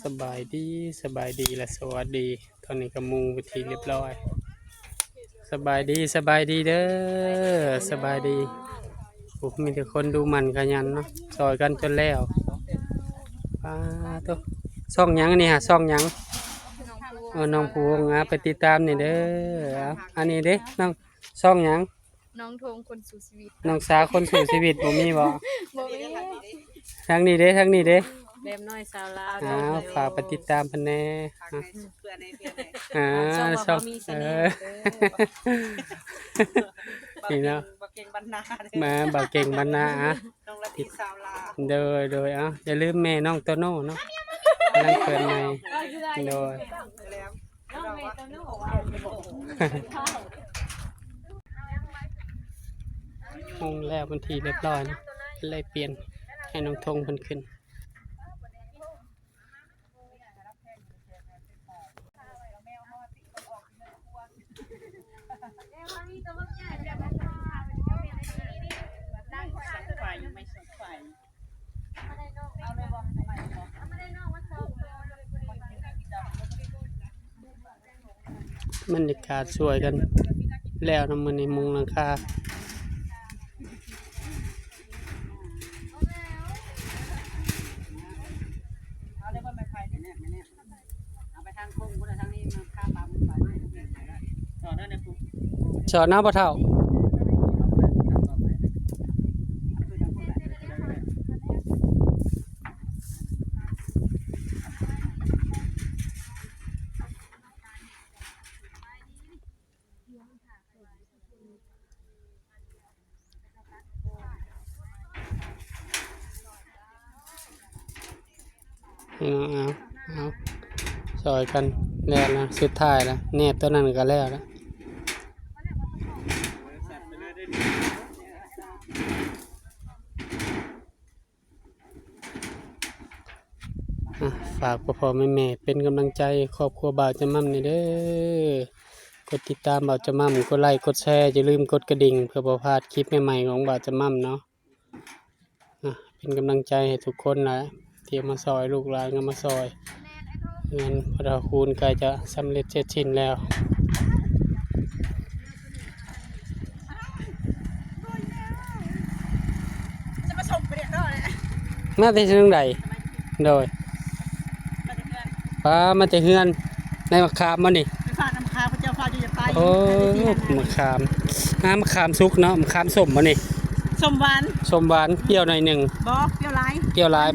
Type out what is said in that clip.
ສະບາຍດີ ສະບາຍດີ ແລະ ສະຫວັດດີ. ຕອນນີ້ກໍມຸງເປັນທີ່ຮຽບຮ້ອຍ. ສະບາຍດີ ສະບາຍດີເດີ ສະບາຍດີ. ໂອ້ ມີແຕ່ຄົນດຸໝັ່ນຂະຫຍັນເນາະ ຊ່ອຍກັນຈົນແລ້ວ. ປາໂຕ ຊ່ອງຫຍັງອັນນີ້ຫະ ຊ່ອງຫຍັງ? ນ້ອງພູວົງ. ເອີ ນ້ອງພູວົງ ອ່າ ໄປຕິດຕາມແດ່ເດີ. ເອົາ ອັນນີ້ເດ້ ນ້ອງ ຊ່ອງຫຍັງ? ນ້ອງທົງຄົນສູ້ຊີວິດ. ນ້ອງສາວຄົນສູ້ຊີວິດ ບໍ່ມີບໍ່? ບໍ່ມີ. ທາງນີ້ເດ້ ທາງນີ້ເດ້ ແບບນ້ອຍສາວລາວ. ອ້າວ ຝາກໄປຕິດຕາມເພິ່ນແດ່. ອ່າ ຊ່ອງ ຊ່ອງ ເອີ ນີ້ເນາະ ບ່າວເກັ່ງບັນນາເດີ ມາບ່າວເກັ່ງບັນນາ. ນ້ອງລາຕີສາວລາວ. ໂດຍ ໂດຍ. ເອົາ ຢ່າລືມແມ່ນ້ອງໂຕໂນ່ເນາະ ກຳລັງເປີດໃໝ່. ໂດຍ. ຫົ່ງແລ້ວເປັນທີ່ຮຽບຮ້ອຍນະ ເລີຍປ່ຽນໃຫ້ນ້ອງທົງເພິ່ນຂຶ້ນ. ບັນຍາກາດຊ່ວຍກັນແລ້ວນະ ມື້ນີ້ມຸງຫຼັງຄາ. ສອນເອົາບໍ່ເຖົ້າ. ພີ່ນ້ອງ ເອົາ ເອົາ ຊ່ອຍກັນແລ້ວນະ ສຸດທ້າຍລະ ແນບຕົວນັ້ນກໍແລ້ວລະ. ອ່ະ ຝາກພໍ່ໆແມ່ໆເປັນກຳລັງໃຈຄອບຄົວບ່າວຈຳໝ່ຳແດ່ເດີ. ກົດຕິດຕາມບ່າວຈຳໝ່ຳ ກົດໄລ ກົດແຊ ຢ່າລືມກົດກະດິ່ງ ເພື່ອບໍ່ພາດຄລິບໃໝ່ໆຂອງບ່າວຈຳໝ່ຳເນາະ. ອ່ະ ເປັນກຳລັງໃຈໃຫ້ທຸກຄົນນະ ທີ່ມາຊ່ອຍ ລູກຫຼານກໍມາຊ່ອຍ. ເຮືອນພໍ່ເຖົ້າຄູນໃກ້ຈະສຳເລັດເສັດສິ້ນແລ້ວ. ມາແຕ່ທາງໃດ? ໂດຍ ປ້າ ມາແຕ່ເຮືອນ ໃນໝາກຂາມບໍ່ນີ້? ໄປຝາກນຳຂາພະເຈົ້າ ຝາກຢູ່ຢາກໄປ. ໂອ້ ໝາກຂາມ ອ່າ ໝາກຂາມສຸກເນາະ. ໝາກຂາມສົ້ມບໍ່ນີ້? ສົ້ມຫວານ ສົ້ມຫວານ ປ່ຽວໜ້ອຍໜຶ່ງ. ບໍ່ ປ່ຽວຫຼາຍ ປ່ຽວຫຼາຍ.